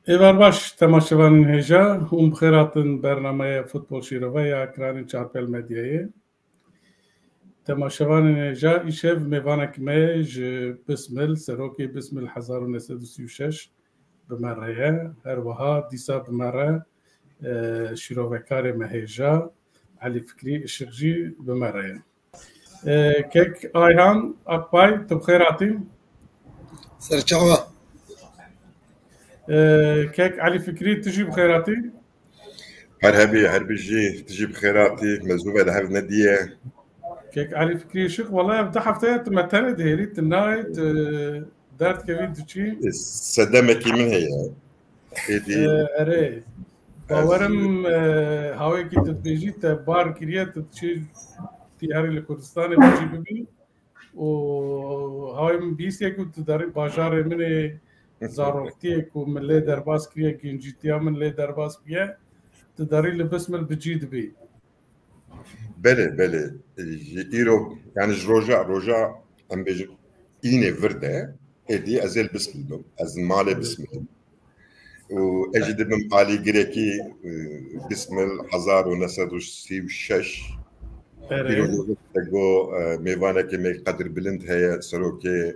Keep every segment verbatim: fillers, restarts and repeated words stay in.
Êvar baş, temaşevanên hêja, hûn bi xêr hatin bernameya Futbol Şîrove ya ekranên Çarpel Medyayê. Temaşevanên hêja, îşev mêvanek me ji Bismil, serokê Bismil hezar û neh sed û sî û şeş bi me re ye. Her wiha dîsa bi me re, e, şîrovekarê me hêja, Elî Fikrî Işiq jî bi me re ye. E, kek Ayhan Akbay, tu bi xêr hatî. Serçawa. E, kek Elî Fikrî, tu jî bi xêr hatî. Her hebî, her bijî, tu jî bi xêr hatî. Me zû ve li hev nediye. Kek Elî Fikrî Işiq, wela ev du hefteye tu me tenê dihêlî, tu nayê, tu derdkevî diçî. E, sedemekî min heye. Êdî. E, erê. Bawerim, e, hawekî tu dibêjî te bar kiriye, tu diçî tî herî li Kurdistanê biçî bibî. Û hawê min bîst ye ku tu derî bajarê min ê zaroktiyê ku min lê derbas kiriye, gencîtiya min lê derbas bûye, tu derî li Bismil bi cî dibî. Belê, belê. Ji îro, yani ji roja, roja em bêjin înê vir de, êdî ez ê li Bismil bim. Ez malê Bismil im. Û ez jî dibim alîgirekî, e, Bismil hezar û neh sed û sî û şeş. Erê. Îro te got, e, mêvanekê me qedirbilind heye, serokê,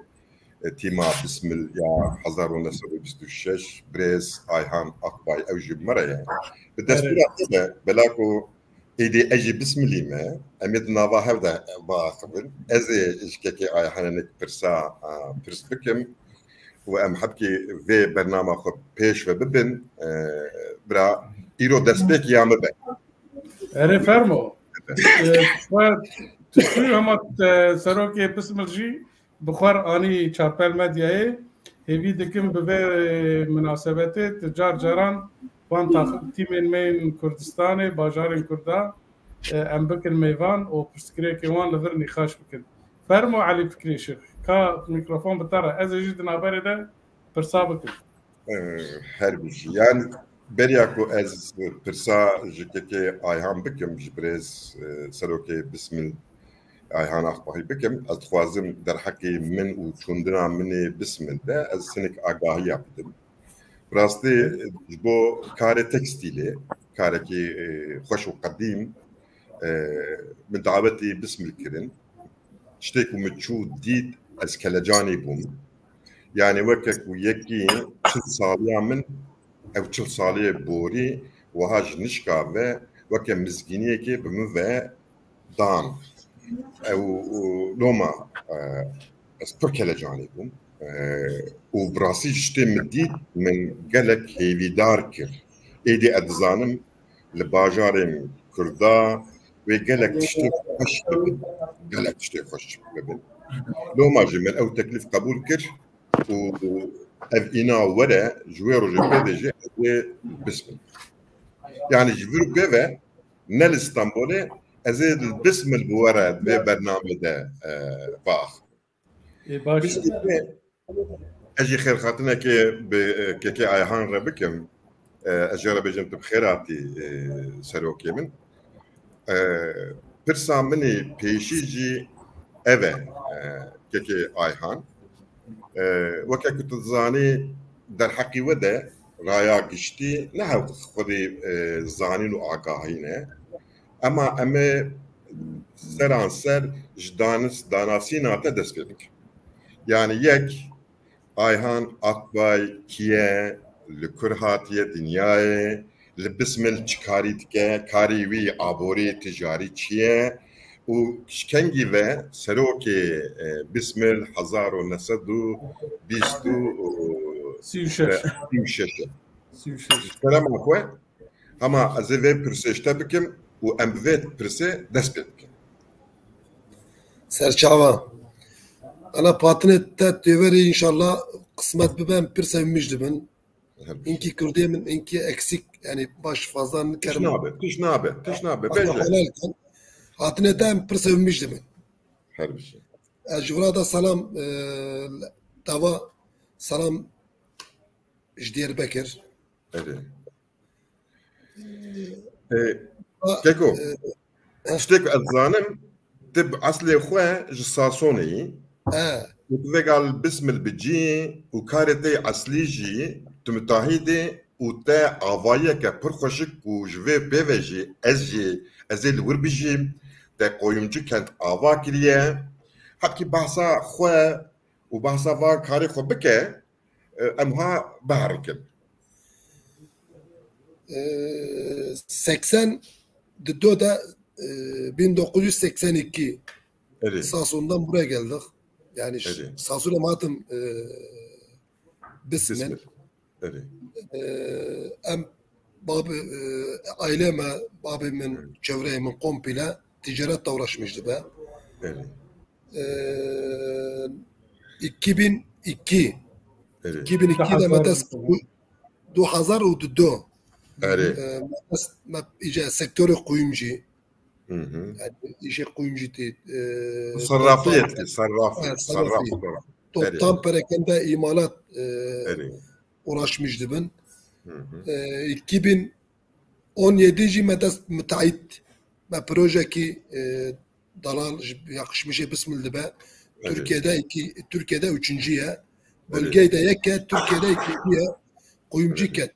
e, tîma Bismil ya hezar û neh sed û bîst û şeş, birêz Ayhan Akbay, ew jî bi me re ye. Bi destûra te de, bela ku êdî ez jî Bismilî me, em ê di nava hev de biaxivin. Ez ê ji kekê Ayhanê nek pirsa, e, pirs bikim. û em hebkî vê bernama xwe pêş ve bibin, e, bira îro destpêk ya min be. Erê fermo. E, xwe tu çû hema, e, serokê Bismil jî bi xwe re anî Çarpel Medyayê. Hêvî dikim bi vê, e, minasebetê tu car caran van tax-, tîmên me yên Kurdistanê, bajarên Kurda, e, em bikin mêvan û pirsgirêkên wan li vir nîqaş bikin. Fermo Elî Fikrî Işiq, ka mîkrofon bi te re. Ez ê jî di navberê de pirsa bikim. E, her bijî. Yani beriya ku ez pirsa ji kekê Ayhan bikim, ji birêz, e, serokê Bismil Ayhan Akbahî bikim, ez dixwazim derheqê min û çûndina min ê Bismil de ez hinek agahiya bidim. Bi rastî ji bo karê tekstîlê, karekî, e, xweş û qedîm, e, min dawetî Bismil kirin. Tiştê ku min çû dît, ez kelecanî bûm. Yani weke ku yekî çil saliya min, ew çil saliyê borî, wiha ji nişka ve weke mizgîniyekê bi min ve dan. Ew, û loma, e, ez pir kelecanî bûm. E, û bi rastî ji tiştê min dît, min gelek hêvîdar kir. Êdî ez dizanim li bajarên Kurda wê gelek tiştê xweş bibin. Gelek tiştê xweş bibin. Loma jî min ew teklîf qebûl kir û, û ev îna were ji wê rojê pê de jî ez ê Bismil. Yani ji vir û pê ve ne li Stenbolê, ez ê li Bismil bi we re di vê bernamê de, e, biaxivim. Ê, baş e. Piştî vê ez jî xêrxatinekê bi, e, kekê Ayhan re bikim. E, ez jê re bêjim tu bi xêr hatî, e, serokê min. E, pirsa min ê pêşî jî ev e, e, kekê Ayhan. E, weke ku tu dizanî derheqî we de raya giştî ne hew xwedî, e, zanîn û agahî ne. Ema em ê seranser ji danis-, danasîna te dest pê bikin. Yani yek, Ayhan Akbay kî ye, li kur hatiye dinyayê, li Bismil çi karî dike, karê wî aborî ticarî çi ye û ji kengî ve serokê, e, Bismil hezar û neh sed û bîst û sî û şeş. Sî û şeş e. Sî û şeş. Ji kerema xwe, hema ez ê vê pirsê ji te bikim û em bi vê pirsê dest pê dikin. Serçava. Ana patinê te têverê, înşallah qismet bibe em pirse min jî dibin. Her bijî. Înki kurdê min, înki eksik, yani baş fazla nikerim. Tiş nabe, tiş nabe, tiş nabe. Fazla bence helal kin. Hatine te em pirse min jî dibin. Her bijî. Ez ji vira da selam, e, dava selam ji Diyarbekir. Erê. E, a, Keko, e, tiştê ku ez zanim, tu bi eslê xwe ji Sasonê yî. E. Û tu vêga li Bismil bi cî û karê te yê eslî jî tu mitahîdê û te avayiyeke pir xweşik û ji vê pê ve jî ez jî, ez ê li wir bijîm, te Qoyumcu kent ava kiriye. Hepkî behsa xwe û behsa van karê xwe bike, e, em ha biherikin. E, seksen di do de, e, bin dokuz yüz seksen iki Erê. Samsun'dan buraya geldik. Yani ş- Erê. Samsun'a hatim, e, Bismil. Bismil. Erê. E, em babê, e, aileme, babê min, çevreyê min komple ticaretle uğraşmıştı be. Erê. E, iki bin iki. Erê. iki bin iki de Daha me dest zor. du hazar û du. Erê. E, me dest, me, îca sektorê kuyumcu. Hı hı. Yani işe kuyumcu değil. E, Sarrafiyet, toptan- sarraf, Evet, sarraf. sarrafiyet. Toptan Erê. perakende imalat, e, Erê. uğraşmış dibin. Hı hı. E, iki bin on yedi jî me dest müteahhit, me projeki, e, dalal yakışmışe Bismil dibe. Erê. Türkiye'de iki, Türkiye'de üçüncü ye. Erê. Bölgede yeke, Türkiye'de ikinci ye. Kuyumcu Erê. ket.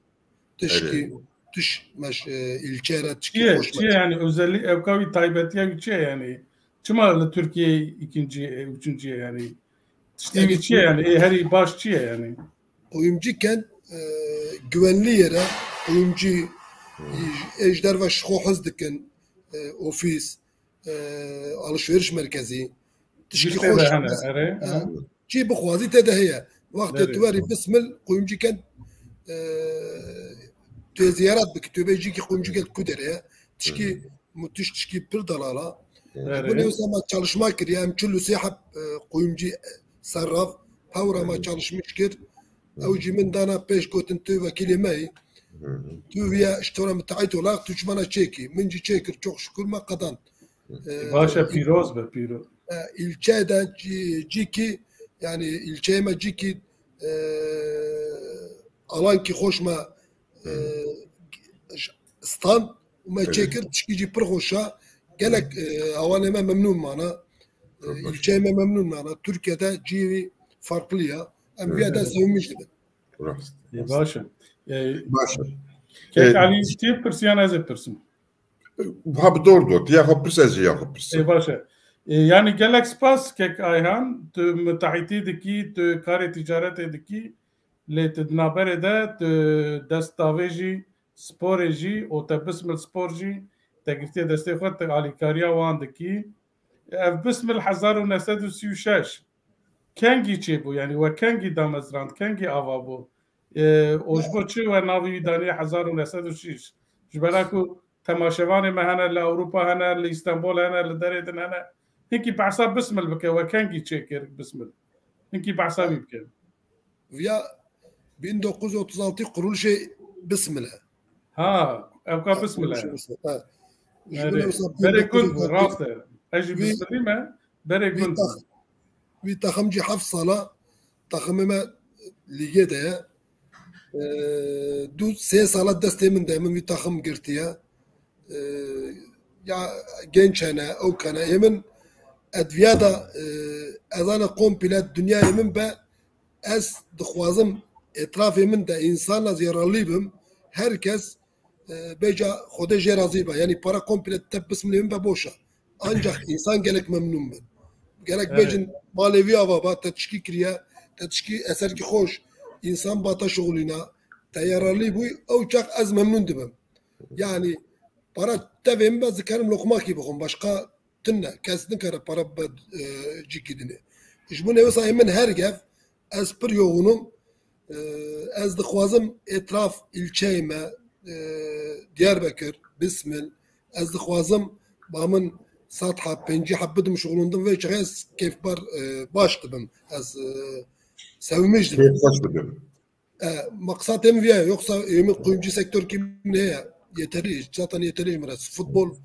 Tişkî, Erê. tiş meş, e, ilçe re tişkî Çiye, hoş çiye meş. yani özellik evka wî taybetiye wî çiye yani? Çima li Türkiye ikinci, e, üçüncü ye yani? Tiştî Yani wî çiye yani? E, herî baş çiye yani? Kuyumcu kent, e, güvenli yere, kuyumcu, Hmm. e, ji derve ji xwe hez dikin, e, ofîs, e, alışveriş merkezi, tişkî Tiştê hoş de hene, meş. erê. Ha. Hı. Çi bixwazî te de heye. Wextê Erê. tu werî Bismil, Kuyumcu kent, e, tu yê ziyaret bikî, tu bê jî ki Kuyumcu kent ku derê ye. Tişkî Hı. müthiş, tişkî pir dalala. Erê. Bu ne wisa me çalışma kiriye, em çil û sê heb, e, kuyumcu, e, serraf, hewra me Hı. çalışmış kir. Hı. Ew jî min dana pêş gotin tu vekîlê me yî. Hı. Tu viya ji to re müteahhit olarak tu ji me re çêkî. Min jî çêkir, çok şükür me qedan. Hı. E, Baş e, pîroz be, pîroz. E, ilçe de cî-, cîkî, yani ilçeyê me cîkî, e, alan ki hoş me, e, Hı. stand û me Evet. çêkir, tişkî jî pir hoş e. Gelek, e, awanê me memnun mana. E, Çok hoş. ilçeyê me memnun mana. Türkiye'de cî farklı ya. Em Evet. viya de Evet. sevinmiş dibin. Rast. E, baş e. E, Baş e. Kek E, Ali, tu pirsiyan ez ê pirsim. Ha, bi dor dor. Ya xwe pirs, ez jî ya xwe pirsim. E, baş e. E, yani gelek spas kek Ayhan, tu müteahhitî dikî, tu karê ticaretê dikî, lê tu di naberê de tu destavê jî, sporê jî, û te Bismil Spor jî, te girtiye destê xwe, te alîkariya wan dikî. Ev Bismil hezar û neh sed û sî û şeş kengî çêbû, yani we kengî damezrand, kengî ava bû? E, û ji bo çi we navê wî danî hezar û neh sed û şeş? Ji bera ku temaşevanê me hene li Ewropa hene, li Îstanbul hene, li derê din hene. Hinkî behsa Bismil bike, we kengî çêkir Bismil? Hinkî behsa wî bike. Viya bin dokuz yüz otuz altı kuruluşê Bismil e. Ha, evka Bismil e. Kuruluşê Bismil, ha. Ji Erê. bin dokuz yüz otuz altı Berê gund, rast e. Ez jî Wî- Bismilî me, berê Wî gund. tax-, wî taxim cî heft sala, taximê me lîgê de ye. E, du sê sala destê min de, min wî taxim girtiye. E, ya genç hene, ew hene. Ê min edviya da, e, ezana komple dinyayê min be, ez dixwazim etrafê min de însana zêralî bim, her kes, e, bêca Xwedê jê razî be. Yani para komple te Bismilê min be boş e. Ancak insan gelek memnun bin. Gerek Evet. bêjin malê vî ava ba, te tişkî kiriye, te tişkî eserkî xweş, insan ba te şixulîna, te yararlî bûy, ew çax ez memnun dibim. Yani para tevê min be, ez dikarim loqmakî bixwim, başqa tune, kes nikare para be, e, cîkî dinê. Ji bo newisa min her gev, ez pir yoxûnim. E, ez dixwazim etraf îlçeyê me, e, Diyarbekir, Bismil, ez dixwazim ba min sed heb, pêncî heb bidim şixulundim, vê çaxê ez kêfbar, e, baş dibim. Ez, e, sevinmiş dibim. Kêfxweş dibim. E, maqsatê min viya ye, yoksa ê min kuyumcu sektor ki min heye, yeterli, zaten yeterli ji min re. Futbol,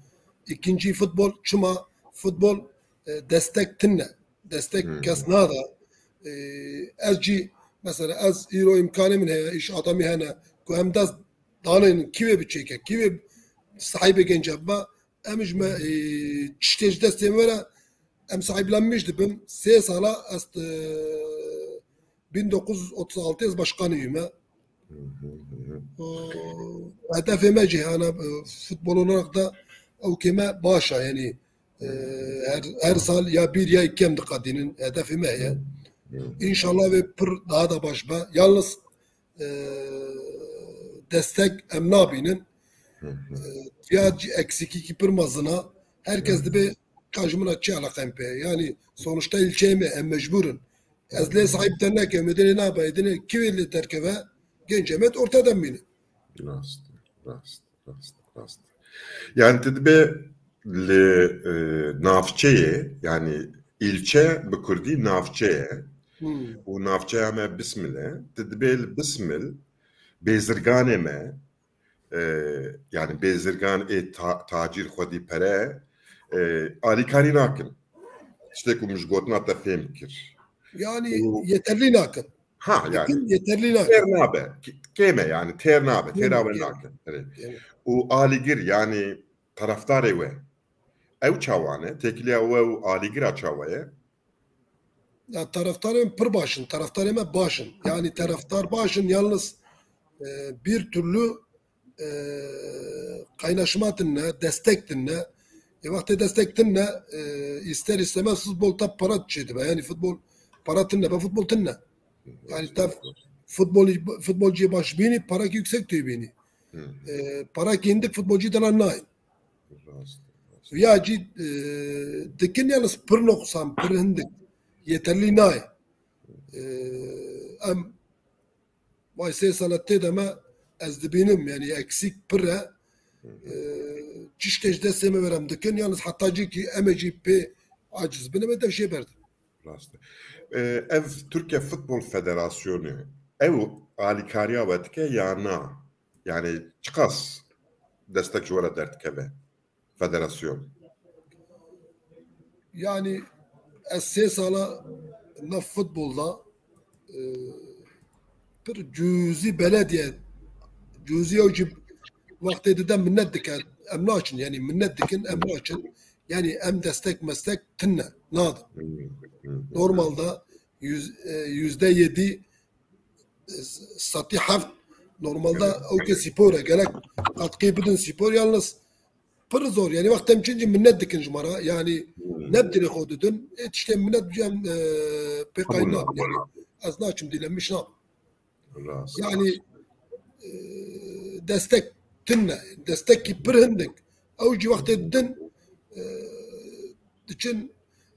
ikinci futbol, çima futbol, e, destek tune. Destek Hmm. kes nada. E, ez jî, mesela ez îro îmkanê min heye, îş adamî hene, ku em dest danên, kî wê biçêke, kî wê sahibê genca biba, em ji me, e, tiştê ji destê me re, em sahiblenmiş dibin. Sê sala ez, e, bin dokuz yüz otuz altı ez başkanê wî me. Hı hı, hı hı. Hedefê me jî ana, e, futbol olarak da ew kême baş e, yani, e, her, her sal ya bir ya iki em diqedînin, hedefê me heye. Hı. İnşallah ve pir daha da baş be. Yalnız, e, destek em nabînin. Hı hı. E, ya eksikîkî pir mezin e. Herkes Hı. dibe ka ji min re çi eleqe em pê. Yani sonuçta ilçeyê me em mecbur in. Ez lê sahîb te nekim, êdinê nabe, êdinê kivê lê derkeve, gencê me orte de mîne. Rast, rast, rast, rast. Yani tu dibê li, e, navçeyê, yani ilçe bi kurdî navçe ye. Hmm. Û navçeya me Bismil e. Tu dibê li Bismil bêzirganê me, e, yani bêzirgan ê ta-, tacîr xwedî pere, e, alîkarî nakin. Tiştê ku min ji gotina te fêm kir. Yani Û- yeterli nakin. Ha, yani. Dikin yeterli nakin. Têr nabe. K-, kêm e yani, têr nabe. Kêm, Têra we kêm. nakin. Evet. Kêm. Û alîgir yani taraftarê we. Ew çawa ne? Têkiliya we û alîgira çawa ye? Ya taraftarên pir baş in, taraftarê me baş in. Yani taraftar baş in, yalnız, e, bir türlü, e, kaynaşma tine, destek tine. E, wextê destek tine, e, ister istemez futbol te para çêdibe. Yani futbol para tine, be futbol tine. Yani te futbol, futbolcuyê baş bînî, para ki yüksek tê bînî. Hı. E, para ki hindik futbolcuyê de lan nayê. Rast, rast. Ya jî, e, dikin yalnız pir noqsan, pir hindik. Yeterli nayê. E, em vay sê sala tê de me ez dibînim, yani eksik pir e. Hı hı. E, çişkê ji destê me verem dikin, yalnız heta cî ki em ê jî pê aciz bin, em ê dev jê berdin. Rast e. E, ev Türkiye Futbol Federasyonu, ew alîkariya we dike ya na? Yani çiqas destek ji we re derdikeve federasyon? Yani ez sê sala nav futbolda, e, pir cüzî belediye, cüzî ew jî wextê dide minnet dike, em naçin, yani minnet dikin, em naçin. Yani em destek mestek tine, nadin. Hı, hı, hı. Normalda yüz, e, yüzde yedi, e, satî heft, normalda ew ke spor e, gerek katkı bidin spor, yalnız pir zor. Yani wextem çinci minnet dikin ji me re. Yani Hmm. ne bi dilê xwe didin, ê tiştê minnet bicem, e, pê Qebul qay nabin. nabin. Yani ez naçim dilemiş nabim. Rast. Yani, e, destek tine, destekî pir hindik. Ew jî wextê didin, e, diçin,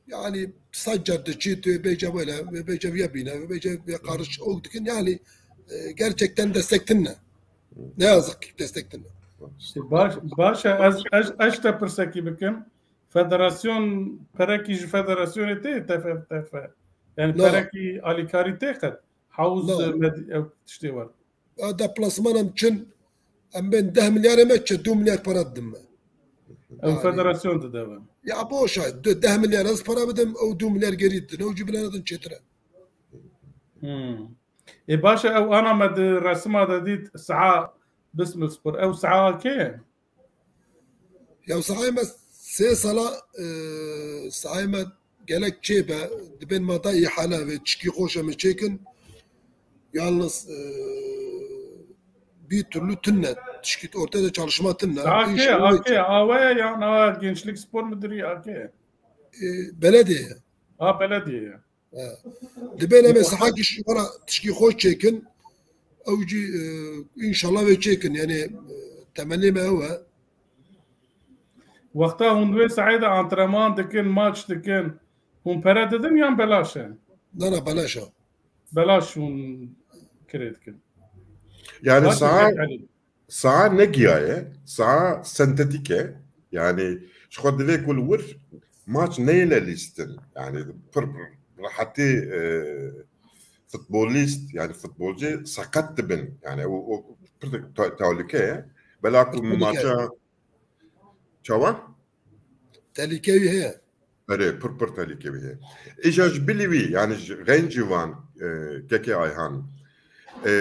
yani sed car diçî, tu bêje wele, bêje viya bîne, bêje viya qarış ewk dikin. Yani, e, gerçekten destek tine. Ne yazık ki destek tine. Baş, baş e, ez, ez, ez te pirsekî bikim. Federasyon, perekî ji federasyonê tê, T F F, T F F. Yani Na. perekî alîkarî tê qet. Hawz Na. med-, ev tiştê war. Ya deplasman em çin, em bên deh milyarê me çi, du milyar para didin me. Ew Yani- federasyon dide be. Ya boş e, du, deh milyar ez para bidim, ew du milyar geri didin, ew jî bile nedin çêtir e. Hmm. Ê baş e, ew ana me di resima de dît, saha Bismil Spor. Ew saha kê ye? Ya saha me sê sala, e, saha me gelek çê be, dibên me da îhale ve tişkî xweş em ê çêkin. Yalnız, e, bir türlü tune, tişkî ortaya da çalışma tune. Saha kê ye? İnşallah. A kê ye? A we ye yan a Gençlik Spor Müdürü ye, a kê ye? E, belediye ye. A, belediye ye. He. Dibên em ê saha kişî wala tişkî xweş çêkin. Ew jî, e, înşallah wê çêkin. Yani, e, temennî me ew e. Wexta hûn wê sahê de antrenman dikin, maç dikin, hûn pere didin yan belaş e? Na, na, belaş e. Belaş hûn kirê dikin. Yani Maç saha dikin, Elî. Saha ne giya ye, saha sentetîk e. Yani ji xwe divê ku li wir maç neyêne lîstin. Yani pir rehetî, e, futbolîst, yani futbolcî seqet dibin. Yani o, o pir te-, tehlike ye. Bela ku Tehlike. maça çawa? Tehlike wî heye. Erê, pir pir tehlike wî heye. Îja ji bilî wî, yani ji gencî wan, e, kekê Ayhan. E,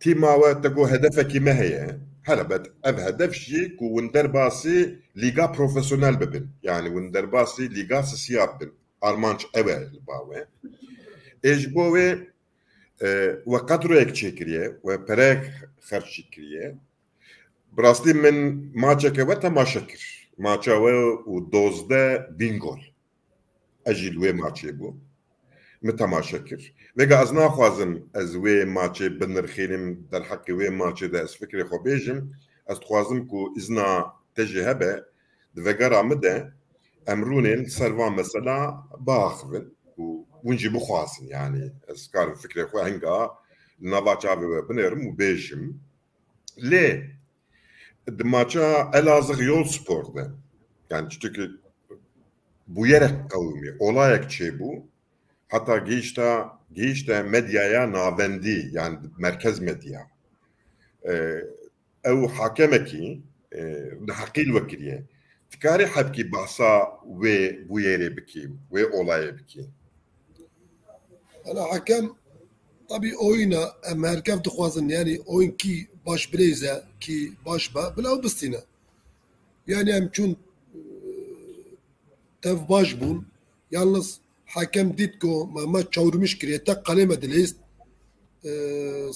Tîma we te got hedefekî me heye. Helbet ev hedef jî ku hûn derbasî lîga profesyonel bibin. Yani hûn derbasî lîga sisiya bibin. Armanc ew e li ba we. Ê ji bo wê E, we kadroyek çêkiriye, we pereyek xerc jî kiriye. Bi rastî min maçeke we temaşe kir. Maça we û dozdeh bîn gol. Ez jî li wê maçê bûm. Min temaşe kir. Vêga ez naxwazim ez wê maçê binirxînim, derheqê wê maçê de ez fikrê xwe bêjim. Ez dixwazim ku îzna te jî hebe, di vegera min de em rûnên li ser van mesela biaxivin û hûn jî bixwazin. Yanî ez karim fikrê xwe hinga li nava çavê we binêrim û bêjim. Lê di maça Elazığ Yolspor de, yani çutukî bûyerek qewimî, olayek çêbû, heta gihişta, gihişte medyaya navendî, yani merkez medya. Ee, ew hakemekî, e, neheqî li we kiriye. Dikarî hebkî behsa wê bûyerê bikî, wê olayê bikî? Hala hakem tabii oyuna em her kev dixwazin, yani oyun kî baş bireyze, kî baş be, bila ew bistîne. Yani em çûn, e, tev baş bûn. Yalnız hakem dît ku me, me çawirmiş kiriye, tek qalê me dileyist. E,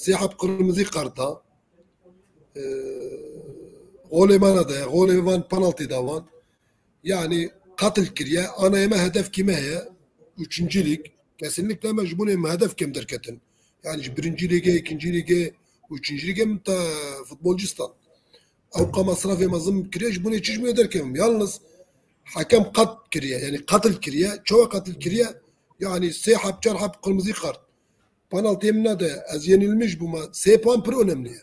sê heb qirmizî karta. E, golê me nede, golê van penaltî da van. Yani qetil kiriye, ana ême hedef kî me heye? Üçüncü lig. Kesinlikle me ji bunê me hedef kêm derketin. Yani ji birinci ligê, ikinci ligê, üçüncü ligê min te futbolcistan. Ew ka masrafê mezin kiriye, ji bunê çi ji bunê derkevim. Yalnız hakem qet kiriye, yani qetil kiriye, çawa qetil kiriye? Yani sê heb, çar heb qırmızı kart. Penaltiyê min nede, ez yenilmiş bûme. Sê puan pir önemli ye.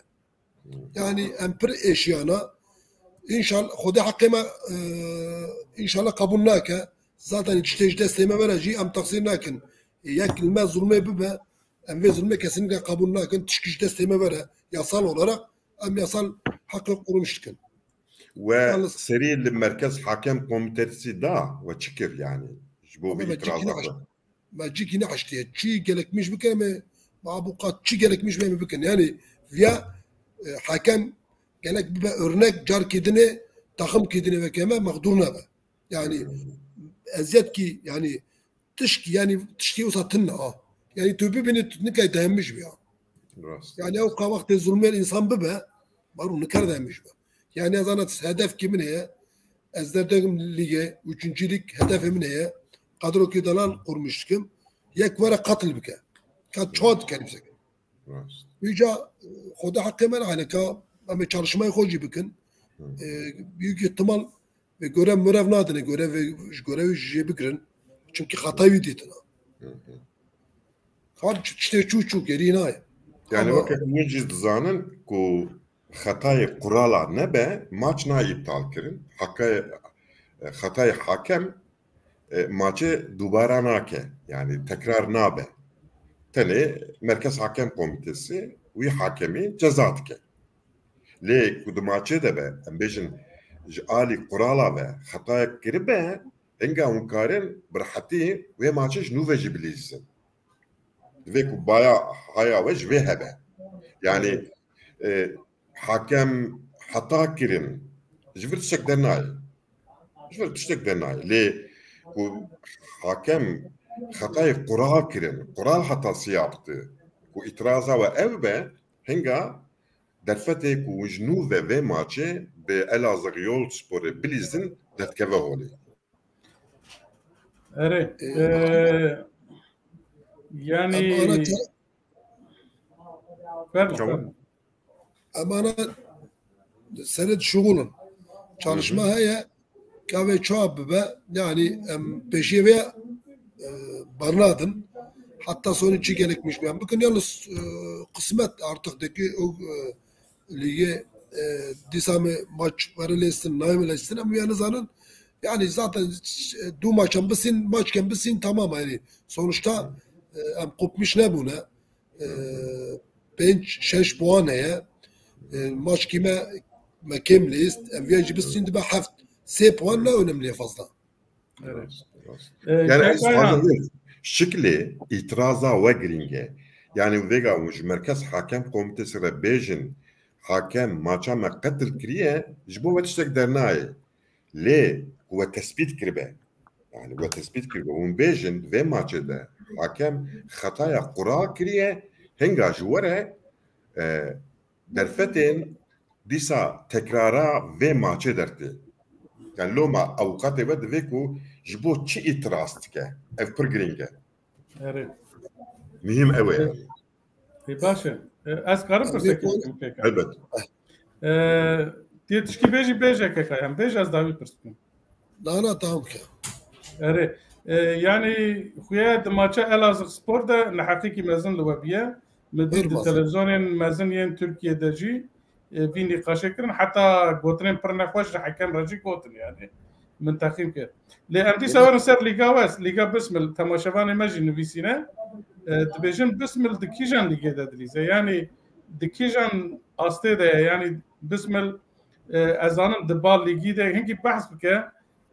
Yani em pir êşiyana. İnşallah Xwedê heqê me, e, inşallah qebûl nake. Zaten tiştê ji destê me were jî em texsîr nakin. Yek li me zulmê bibe, em vê zulmê kesinlikle qebûl nakin. Tişkî ji destê me were yasal olarak em yasal heqê qurumuş dikin. We Yalnız serî li Merkez Hakem Komitesi da we çi kir yani? Ji bo Ama vî me îtiraza çekîne xwe. Me cîkî neheştiye. Çi gelekmiş bike me, ma bu qat çi gelekmiş be me bikin. Yani viya, e, hakem gelek bibe örnek, car kidine, takım kidine ve keme mağdur nebe. Yani eziyet ki, yani tişki, yani tişki olsa tınne ha. Yani tu bibini nikay dayanmış bir ya. Rast. Yani o ka wextê zulmê insan bibe, baru nikar dayanmış be. Yani ez ana hedef kimin heye? Ez derdegim lige, üçüncü lig hedefê min heye. Kadro ki dalal kurmuş dikim. Yek were katil bike. Ka çawa dikerî bisekin. Rast. Uca, e, Xwedê heqê me nahêle ka em ê çalışmayê xwe jî bikin. Hı. E, büyük ihtimal ve görev mörev nadine, görev ve, görevi jê bigirin. Çünkü xetayî wî dîtina. Hı hı. Xal tiştê çû çû gerî nayê. Yani Ama weke hûn jî dizanin ku xetayê qurala nebe, maç nayê îptal kirin. Hekayê, xetayê hakem, e, maçê dubara nake. Yani tekrar nabe. Tenê Merkez Hakem Komitesi wî hakemî ceza dike. Lê ku di maçê de be, em bêjin ji alî qurala ve xetayek kiribe, hinga hûn karin bi rehetî wê maçê ji nû ve jî bilîzin. Divê ku baya haya we ji vê hebe. Yani, e, hakem heta kirin ji vir tiştek dernayê. Ji vir tiştek dernayê. Lê ku hakem xetayê qural kirin, qural heta siyapti, ku îtiraza we ev be, hinga derfetê ku ji nû ve vê maçê bi Elazığ Yol Sporê bilîzin, derdikeve holê. Erê, Ee, e, yani Em ana te- Fermo, Tamam. fermo. Em ana seret şuxulun. Çalışma Hı hı. heye, ka vê çawa bibe, yani em pêşiyê vê, e, bernadin. Hatta sonu çi gerekmiş ben. Bakın yalnız, e, kısmet artık deki o, e, Lîgê, e, dîsa me maç were lêstin, nayê me lêstin, em wî nizanin. Yani zaten, e, du maçan bisîn, maçken bisîn tamam yani. Sonuçta, e, em kopmiş nebûne. E, pênc, şeş puan heye. E, maçkî me, me kêm lêst. Em vîya jî bisîn dibe heft. Sê puan ne önemli fazla. Evet. Rast. Ee, Yani Kek ez Ayhan. xwazim bêjim, şiklê îtiraza we girîng e. Yani vêga hûn ji Merkez Hakem Komitesi re bêjin, hakem maça me qetil kiriye, ji bo we tiştek dernayê. Lê ku we tespît kiribe. Yani we tespît kiribe. Hûn bêjin, vê maçê de hakem xetaya qura kiriye, Hinga ji were e, derfetên dîsa tekrara vê maçê dertê. Yani loma avukatê we divê ku ji bo çi îtiraz dike. Ev pir girîng e. Erê. Muhîm ew e. Ê, baş e. E, ez karim pirsekê bikim pêka. Elbet. E, tê tişkî bêjî bêje keka, em bêje ez dawî pirs bikim. Dana tam ke. Erê. E, yani xuya di maça Elazığ Spor de neheqîkî mezin li we biye. Min dît di televizyonên mezin yên Tirkiye de jî, e, vî nîqaşê kirin. Heta gotinên pir nexweş ji hekem re jî gotin yani. Min texîm kir. Lê em dîsa werin ser Lîga West, Lîga Bismil, temaşevanê me jî nivîsîne. E, dibêjin Bismil di kîjan lîgê de dilîze? Yani di kîjan astê de ye? Yani Bismil, e, ez zanim di bal lîgî de hinkî behs bike.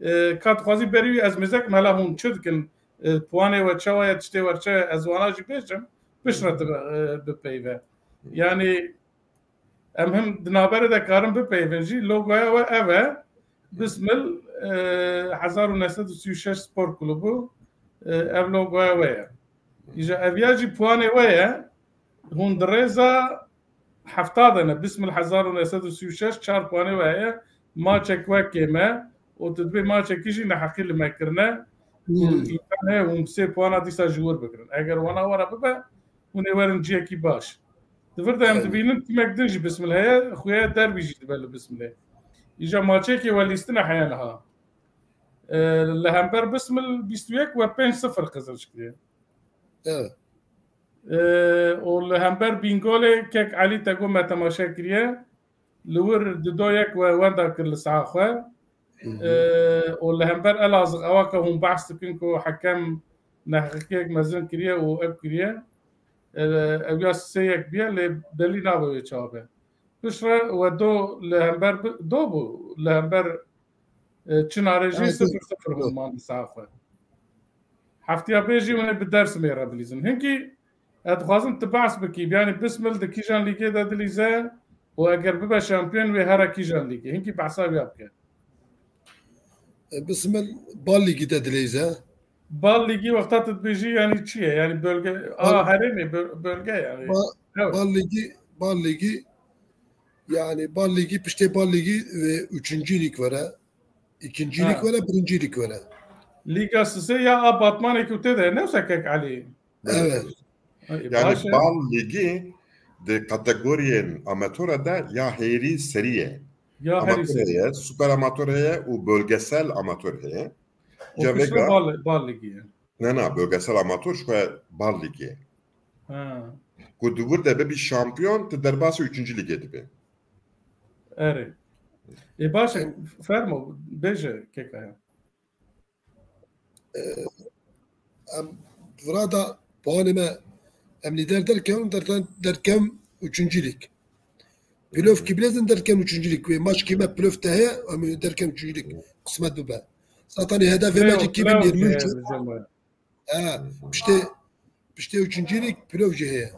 E, ka dixwazî berî wî ez mêze kim hela hûn çi dikin? E, puanê we çawa ye, tiştê we çi ye? Ez wana jî bêjim. Piştre tu, e, bipeyve. Yani em him di navberê de karin bipeyvin jî. Logoya we ev e. Bismil, e, hezar û neh sed û sî û şeş Spor Klubu, e, ev logoya we ye. Îja ev ya jî puanê we ye. Hûn di rêza hefta de ne. Bismil hezar û neh sed û sî û şeş çar puanê we heye. Maçek we kêm e. Û tu dibê maçekî jî neheqî li me kirine. Û Hmm. îmkan heye hûn bi sê puana dîsa ji wir bigirin. Eger wana were bibe, hûn ê werin ciyekî baş. Di vir de em Aynen. dibînin timek din jî Bismil heye, xuya derbî jî dibe li Bismilê. Îja maçekê we lîstine heye niha. E, li hember Bismil bîst û yek we pênc sifir qizilc kiriye. Evet. E, û li hember Bîngolê kek Elî te got me temaşe kiriye. Li wir dido yek we wenda kir li saha xwe. Hı hı. E, û li hember Elazığ ewa ke hûn behs dikin ku hekem neheqiyek mezin kiriye û ev kiriye. E, ew ya sê yek biye lê belî nabe wê çawa be. Piştre we do li hember bi-, do bû li hember, e, Çinarê jî Ha, sifir sifir hûn man li saha xwe. Heftiya pê jî hûn ê bi Dersimê re bilîzin. Hinkî ez dixwazim tu behs bikî, yani Bismil di kîjan lîgê de dilîze û eger bibe şampiyon wê here kîjan lîgê? Hinkî behsa wî bike. E, Bismil Bal Lîgî de dilîze. Bal Lîgî wexta tu dibêjî yani çi ye? Yani bölge, a, Bal- herêmê, böl-, bölge yani. Ba-, Evet. Bal Lîgî, Bal Lîgî, yani Bal Lîgî, piştê Bal Lîgî, e, üçüncü lig were, ikinci Ha. lig were, birinci lig were. Lîga sisê ya a Batmanê ku tê de, ne wisa kek Elî? Evet. Ay, Yani baş e. Bal Lîgî di kategoriyên amatora de ya hêrî serî ye. Ya herî Amator serî. heye, super amator heye û bölgesel amator heye. O Cevega- kişi Bal, Bal Lîgî ye. Ne, ne, bölgesel amator ji xwe Bal Lîgî ye. Ha. Ku di wir de bibî şampiyon, tu derbasî üçüncü lîgê dibî. Erê. Ê, baş e, fermo, bêje kekaya. Em vira da puanê me, em lîder derkevin, derken, derkevin üçüncü lig. Playoff kî bilêzin derken üçüncü lig. Wê maç kî me playoff de heye, em derken üçüncü lig. Qismet bibe. Zaten hedefê me Playoff, jî kî bin playoff yirmi üç. heye bizim. Ha, piştê, piştê üçüncü lig playoff jî heye.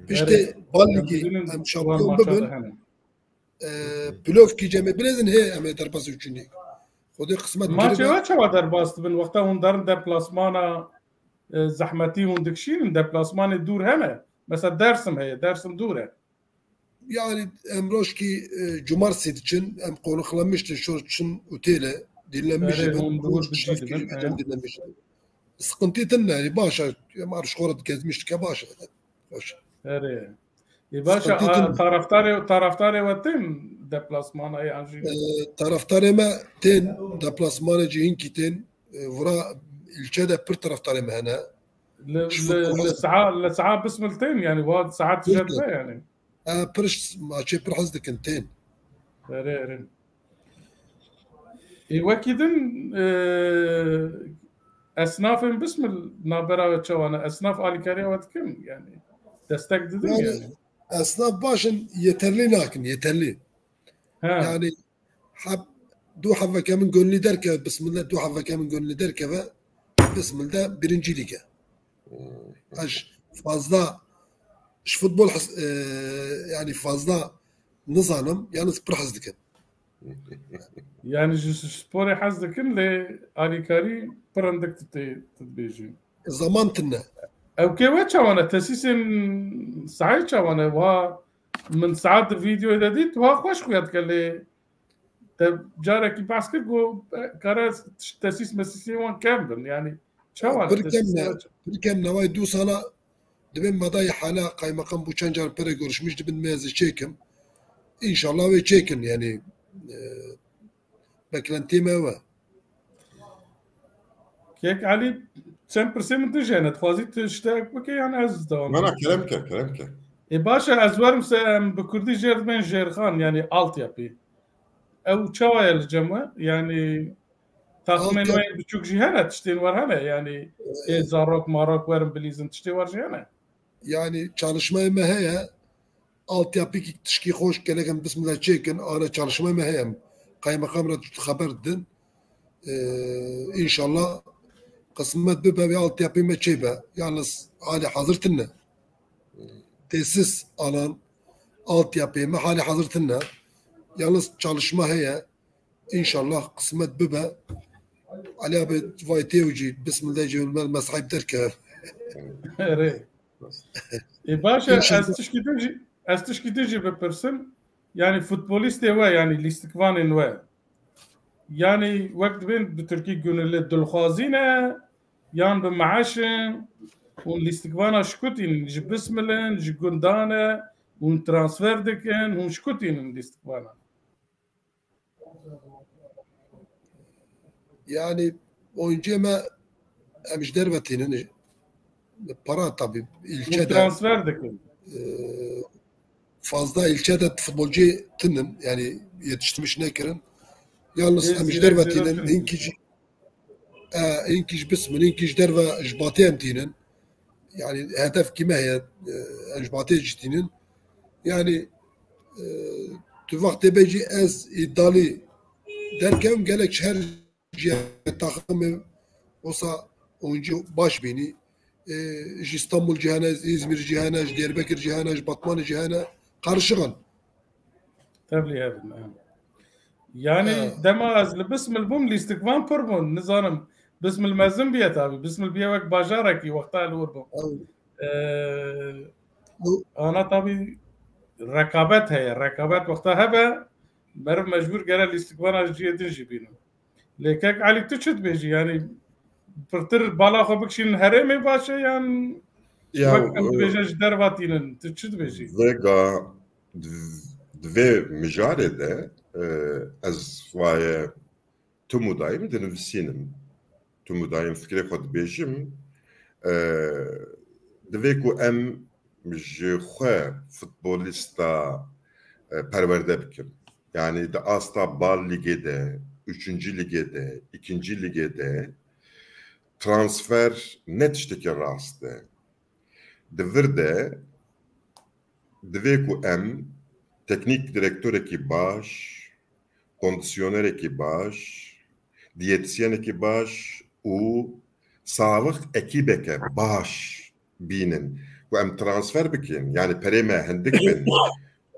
Piştê Evet. Bal Em Lîgî, bilin em wan şampiyon maça bibin. de hene. E, playoff kî cemê bilêzin hê, em ê derbasî üçüncü lig. Xwedê qismet Maçê kirî we çawa derbas dibin? Wexta hûn derin deplasmana, e, zehmetî hûn dikişînin, deplasmanê dûr hene. Mesela Dersim heye, Dersim dûr e. Yani em rojkî, e, cumartesi diçin, em konuklanmıştın, şor çin otele, dinlenmiş Erê, hûn bi wir dibin, dişleskî he. dinlenmiş. Sıkıntı tın yani, başa, em arş xora gezmiş dike başa. Hoş. Erê. Ê, baş e, Sıkıntı a, tın. taraftarê, taraftarê we tên deplasmana yan jî? E, taraftarê me tên, deplasmanê jî hinkî tên. E, vira ilçe de pir taraftarê me hene. Li, Ji li, futbol li hez- saha, li saha Bismil tên, yani, wa saha Pir tije dibe, yani. E, pir ş-, maçê pir hez dikin tên. Erê, erê. Ê, wekî din, e, esnafên Bismil nabera we çawa ne? Esnaf alîkariya we dikin, yani. Destek didin, Yani, yani. esnaf başin yeterli nakin, yeterli. Ha. Yani, heb-, du heveke min gönlü derkeve, Bismillah, du heveke min gönlü derkeve, Bismillah birinci lige. Ez fazla, ji futbol hes-, e, yani fazla nizanim, yalnız pir hez dikim. Yani ji sporê hez dikin, lê alîkarî pir hindik tu tê, tu dibêjî. Zaman tine. Ew kê we çawan e? Tesîsên sahî çawan e? Wa min saet di vîdeoyê de dît, wa xweş xuya dike lê te carekî behs kir ku, e, kare tesîs mesîsê wan kem bin. Yani çawan e? Pir kem ne, pir kem ne. Way du sala dibên me dayê hala qaymeqam bû çend car pere görüşmüş dibin me ez ê çêkim. İnşallah wê çêkin yani, e, beklentiyê me ew e. Kek Elî, çend pirsê min tu jê ne? Dixwazî tu ştek bike yan ez dewam Mana bikim? Kerem ke, kerem ke. Ê baş e, ez werim se em bi kurdî jêr dibên jêrxan, yani altyapı. Ew çawa ye li cem we? Yani taximên Altyapı. we yên biçûk jî hene, tiştên wer hene, yani ê zarok marok werin bilîzin, tiştê wer jî hene. Yani çalışmaya me heye, altyapı ki tişkî xweş gelek em bismillah çêkin, ana çalışmaya me heye. Kaymakam re tu xeber didin. Ee, inşallah kısmet bibe ve altyapı me çêbe. Yalnız hali hazır tine. Tesis alan altyapı me hali hazır tine. Yalnız çalışma heye. İnşallah kısmet bibe. Ali abi vay têwcî, bismillah cevil mel mesahib derke. Erê. E, baş e, İnşallah. Ez tişkî din jî, ez tişkî din jî bipirsim. Yani futbolistê we, yani lîstikvanên we. Yani wek dibên bi Tirkî gönüllü dilxwazî ne, yan bi meeş in, hûn lîstikvana şikutînin, ji bismilin, ji gundan e, hûn transfer dikin, hûn şikutînin lîstikvana. Yani oyuncuya me em ji derve tînin. Para tabi ilçe de, transfer dikin. E, fazla ilçe de futbolcu tinin. Yani yetiştirmiş nekirin. Yalnız em ji derve tînin. Hinkî jî, e, hinkî ji bismin, hinkî ji derve ji batê em tînin. Yani hedef kime heye, e, em ji batê jî tînin. Yani, e, tu wextê be jî ez îdalî derkevim gelek ji her jî taximê wisa oyuncu baş bînî. E, ji Stenbul jî hene, ji Îzmîr jî hene, ji Diyarbekir jî hene, ji Batmanê jî hene. Karışığın. Tevlî hevin, em. Yani dema ez li Bismil bûm, lîstikvan pir bûn. Nizanim, Bismil mezin biye tabi. Bismil biye wek bajarekî wexta li wir bûm. Ee, ana tabi rekabet heye. Rekabet wexta hebe, meriv mecbûr gere lîstikvana ji cihê din jî bînin. Lê kek Elî, tu çi dibêjî? Yani pirtir bala xwe bikişînin herêmê baş e yan wek em dibêjin ji derva tînin? Tu çi dibêjî? Vega di, di vê mijarê de, e, ez vaye tim û dayim dinivîsînim. Tim û dayim fikrê xwe dibêjim. E, divê ku em ji xwe futbolîsta, e, perwerde bikin. Yani di asta bal lîgê de, üçüncü lîgê de, ikinci lîgê de transfer ne tiştekî rast e. Di vir de divê ku em teknîk direktorekî baş, kondisyonerekî baş, diyetisyenekî baş û sağlık ekîbeke baş bînin ku em transfer bikin, yani perê me hindik bin,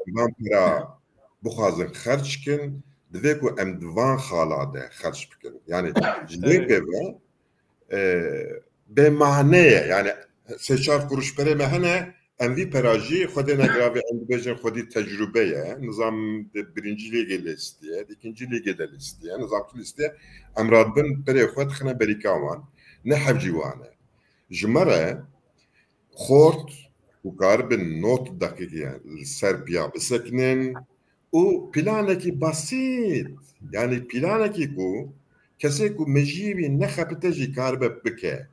van pera bixwazin xerc kin, divê ku em di van xala de xerc bikin. Yani ji vê Evet. pê ve, e, bêmane ye. Yani sê çar kuruş perê me hene, em vî pera jî xwedê ne giravê em dibêjin xwedî tecrube ye. Nizam di birinci lîgê lîstiye, di ikinci lîgê de lîstiye, nizam tu lîstiye. Em radibin perê xwe dixine berîka wan. Ne hevcî wan e. Ji me re xort û karibin not deqîqe li ser piya bisekinin û planekî basît, yani planekî ku kesê ku mejiyê wî nexebite jî karibe bike.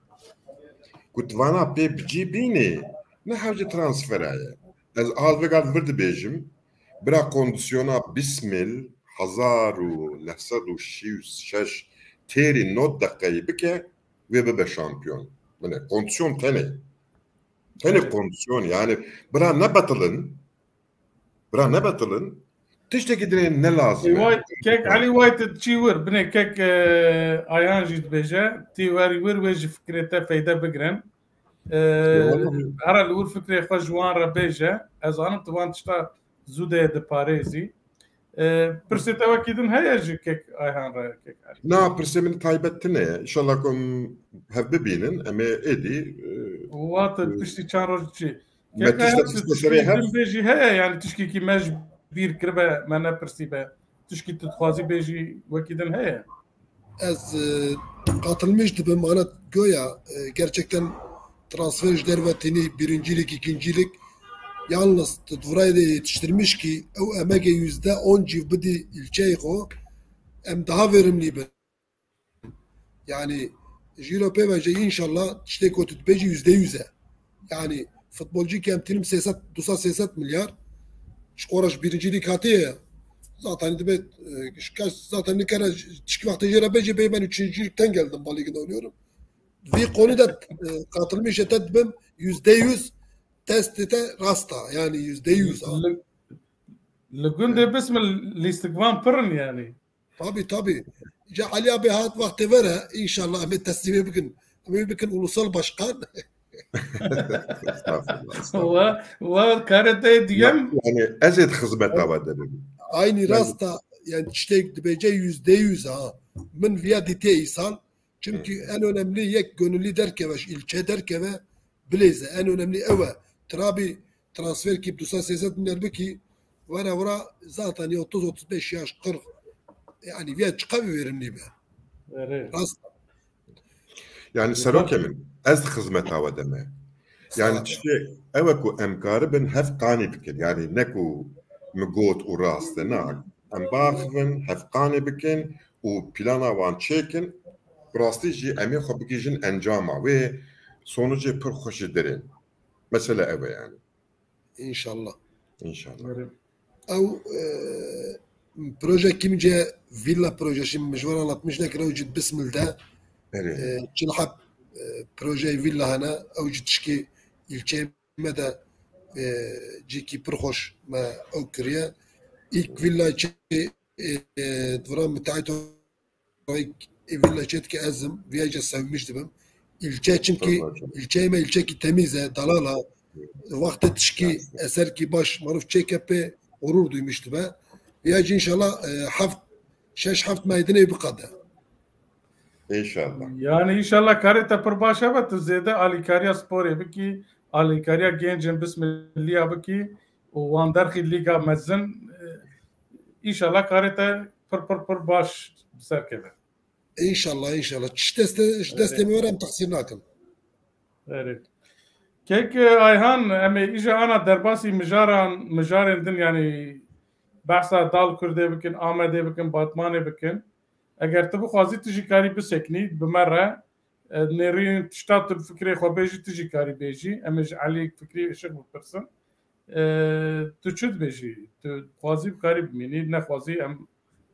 Ku tu vana pê bi cî bînî, ne hewce transfera ye. Ez a vêga vir dibêjim, bira kondisyona Bismil hezar û neh sed û şêst û şeş têrî nod deqeyî bike, wê bibe şampiyon. Bine, kondisyon tenê. Tenê Evet. kondisyon, yani bira nebetilin, bira nebetilin, tiştekî dinê ne lazim e. Kek Elî, wayt çî wir, binê kek, e, Ayhan jî dibêje, tî werî wir wê ji fikrê te feyde bigrin. E, Eyvallah. Hera li wir fikrê xwe ji wan re bêje. Ez zanim tu van tişta zû de diparêzî. E, pirsê te wekî din heye ji kek Ayhan re, kek Elî? Na, pirsê min taybet tine ye. Înşallah ku em hev bibînin, em ê êdî, e, Wat piştî çend roj çi? Me tiştek tu tiştekî din bêjî heye, yani tişkîkî me ji bîr kiribe, me nepirsîbe. Tişkî tu dixwazî bêjî wekî din heye? Ez e, katılmış dibim, ana goya e, gerçekten transfer ji derve tînî birinci lig, ikinci lig. Yalnız tu duvray de yetiştirmiş ki ew emegê yüzde on cî bidî ilçeyê xwe, em daha verimlî bin. Yani jîro pê ve jî inşallah tiştê ku tu dibêjî yüzde yüz e. Yani futbolcî ki em tînim sêsed, du sed sêsed milyar ji xwe re ji birinci lîg hatiye ya. Zaten dibe e, şikaş zaten nikare tişkî wextê jê re bêjî bê ben üçüncü ligden geldim, bu ligde oynuyorum. Vî konuda e, katılmış ete dibim yüzde yüz testê te rasta, yani yüzde yüz ha. Li, li gundê bismil lîstikvan pirin yani. Tabii, tabii. Ca Ali abi hat vakti vere, inşallah em ê teslîmê bikin. Em ê bikin ulusal başkan. Estağfurullah, estağfurullah. Wa, wa karê te diyem. Yani ez ê di xizmeta we de bibim. Aynı rasta yani tiştek dibêje yüzde yüz ha. Min viya dîtiye îsal. Çünkü en önemli yek gönüllü derkeve, ilçe derkeve, bilêze. En önemli ew e. Trabî transfer kî du sed sêsed milyar bikî, were were zaten ya otuz otuz beş yaş, kırk. Yani viya çiqa bir verimli be. Rast. Yani serokê min, ez di xizmeta we de me. Yani tiştê ew e ku em karibin hev qanî bikin. Yani ne ku min got û rast e, na. Em biaxivin, hev qanî bikin û plana wan çêkin. Bi rastî jî em ê xwe bigihîjin encama. Wê sonucê pir xweş jî derên. Mesele ev e yani. İnşallah. İnşallah. Ew e, proje kimce villa projesi, min ji we re anlatmiş nekir, ew cî Bismil de. E, çil heb e, projeyê villa hene, ew cî tişkî ilçeyê me de e, cîkî pir xweş me ew kiriye. İlk villa çi e, e, dura müteahhit olarak e, villa çetki ezim, viyaca sevmiş dibim. İlçe çünkü ilçeyê me ilçekî temiz e, dalala. Wextê tişkî eserkî baş maruf çêke pê gurur duymuş dibe. Viyaca inşallah e, heft, şeş heft meydine biqede. İnşallah. Yani inşallah karê te pir baş hebe, tu zêde alîkariya sporê bikî, alîkariya gencên Bismilliya bikî û wan derxî lîga mezin, e, inşallah karê te pir pir pir baş bi ser keve. İnşallah, inşallah. Çi destê, ji destê me were em tehsîr nakin. Erê. Kek e, Ayhan, em ê îja ana derbasî mijaran, mijarên din yani behsa Dal Kurdê bikin, Amedê bikin, Batmanê bikin. Eger tu bixwazî tu jî karî biseknî bi me re, e, nêrîn tişta tu fikrê xwe bêjî, tu jî karî bêjî. Em ê ji Elî Fikrî Işık bipirsin. E, tu çi dibêjî? Tu dixwazî bikarî bimînî, nexwazî em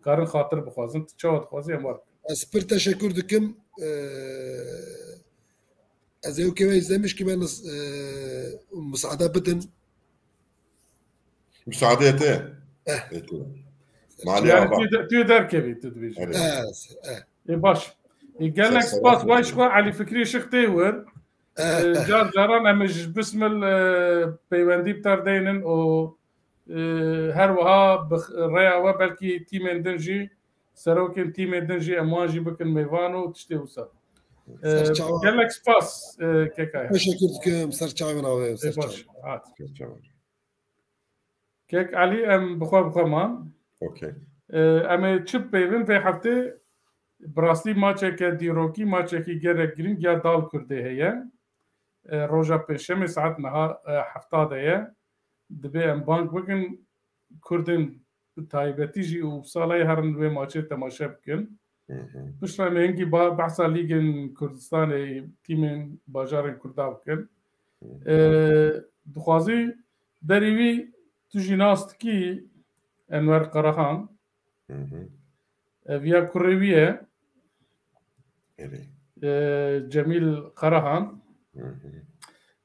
karin xatir bixwazin. Tu çawa dixwazî em wan bikin. Ez pir teşekkür dikim. E, ez ê wekî me izlemiş ki ben e, müsaade bidin. Müsaade ete. Eh. Ete. Malê yani ava. Tu, tu derkevî, tu dibêjî. Evet. Eh, eh. E, baş. E, gelek spas, vay ji xwe Elî Fikrî Işık tê wir. Eh. E, car caran em ê ji Bismil e, peywendî bi te re deynin û e, her wiha bi rêya we belkî tîmên din jî, serokên tîmên din jî em wan jî bikin mêvan û tiştê wisa. E, gelek spas e, kekaya. Teşekkür dikim, ser çavên avê, ser çavên. Hat. Kek Elî, em bi xwe bi xwe man. Okey. E, em ê çi peyvin vê heftê bi rastî maçeke dîrokî, maçekî gelek girîng ya Dal Kurdê heye. E, roja pêncşemê saet niha e, hefta de ye. Dibê em bang bikin, Kurdên bi taybetî jî û Upsaleyê herin wê maçê temaşe bikin. Hı hı. Piştre em ê hingî ba-, behsa lîgên Kurdistanê, tîmên bajarên Kurda bikin. Hı hı. E, dixwazî berî wî tu jî nas dikî Enwer Karahan. Hı hı. Ev ya kurê wî ye. Erê. E, Cemîl Karahan. Hı hı.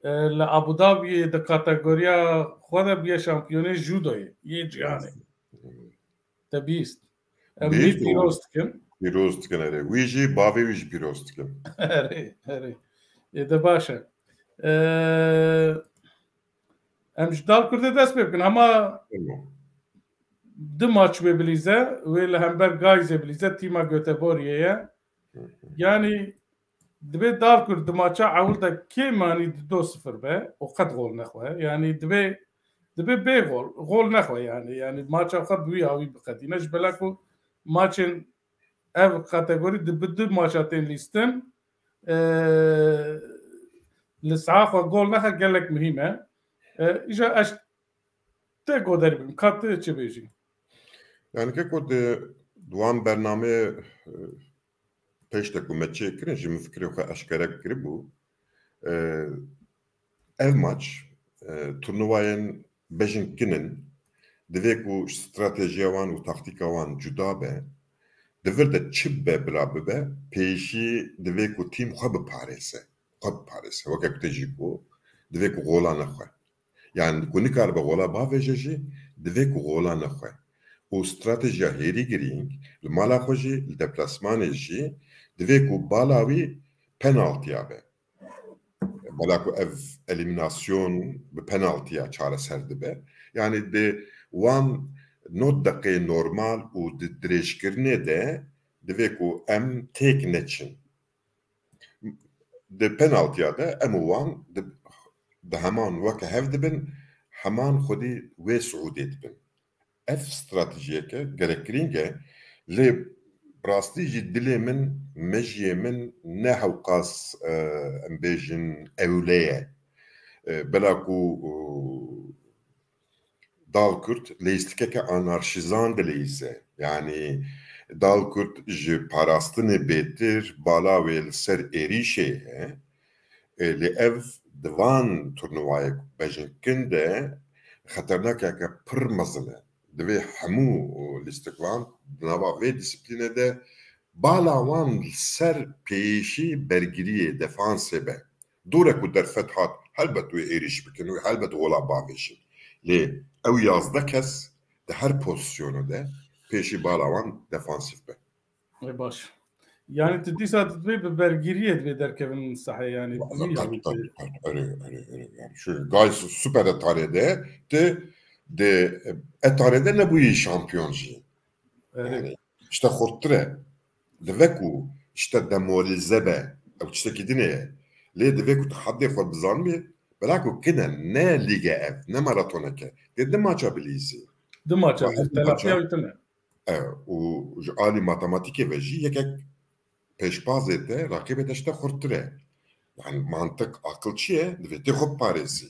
E, li Abu Dhabiyê di kategoriya xwe de bûye şampiyonê judoyê yê cîhanê. Hı. Te bîst. Em wî pîroz dikin. Pîroz dikin, erê. Wî jî, bavê wî jî pîroz dikin. Erê, erê. Ê de baş e. E, Em ji Dal Kurdê dest pê bikin. Hema du maç wê bilîze, wê li hember Gayzê bilîze, tîma Göteborgê ye. Hı hı. Yani Dibê Dalkurd di maça ewil de kêm anî di do sifir be û qet gol nexwe. Yanî dibê, dibê bê gol, gol nexwe yanî. Yanî maça xwe bi wî awî biqedîne. Ji bela ku maçên ev kategorî di bi du maça tên lîstin, e, li saha xwe gol nexe gelek muhîm e. E, îja ez te goderî bim, ka tu çi bêjî? Yani keko di, di wan bernameyê, e, pêş de ku me çêkirin, ji min fikrê xwe eşkere kiribû. E, ev maç, e, turnuvayên bejin kin in. Divê ku stratejiya wan û taktîka wan cuda be. Di vir de çi bibe bila bibe, pêşî divê ku tîm xwe biparêze. Xwe biparêze. Weke ku te jî got, divê ku gola nexwe. Yani ku nikaribe gola bavêje jî, divê ku gola nexwe. Û stratejiya hêrî girîng, li mala xwe jî, li deplasmanê jî, divê ku bala wî penaltiya be. Bala ku ev elîminasyon bi penaltiya çareser dibe. Yani di wan nod deqê normal û di dirêjkirinê de divê ku em têk neçin. Di penaltiya de em û wan di, di heman weke hev dibin, heman xwedî wê siûdê dibin. Ev stratejiyeke gelek girîng e, lê bi rastî jî dilê min, mejiyê min ne hewqas, e, em bêjin ewle ye. E, bela ku, e, Dalkurd leyîstikeke anarşîzan dileyîze. Yanî Dalkurd ji parastinê bêtir bala wê li ser êrîşê ye. E, lê ev di van turnuvayek bejin kin de xeternakeke pir mezin e. Divê hemû lîstikvan di nava vê dîsiplînê de bala wan li ser pêşî bergiriyê, defansê be. Dûre ku derfet hat, helbet wê êrîş bikin, wê helbet gola bavêjin. Lê ew yazdeh kes di her pozîsyonê de pêşî bala wan defansîf be. E, baş. Yani tu dîsa tu divê bi bergiriyê divê derkevin sahê, yani. Tabii, tabii, tabii. Erê, erê, erê. Yani şu Gayis Super Etarê de, tu de, e, Etarê de nebûyî şampiyon jî. Erê. Yani işte xurttir e. Divê ku işte demoralize be. Ew tiştekî din e. Lê divê ku tu heddê xwe bizanibî, bela ku kine ne lîge ev, ne maratoneke. Dê di maça bilîzî. Di maça, telafiya wî tune. E, û ji alî matematîkê ve jî yekek pêşbazê te, raqîbê te ji te xurttir e. Yani mantiq, aqil çi ye? Divê tê xwe biparêzî.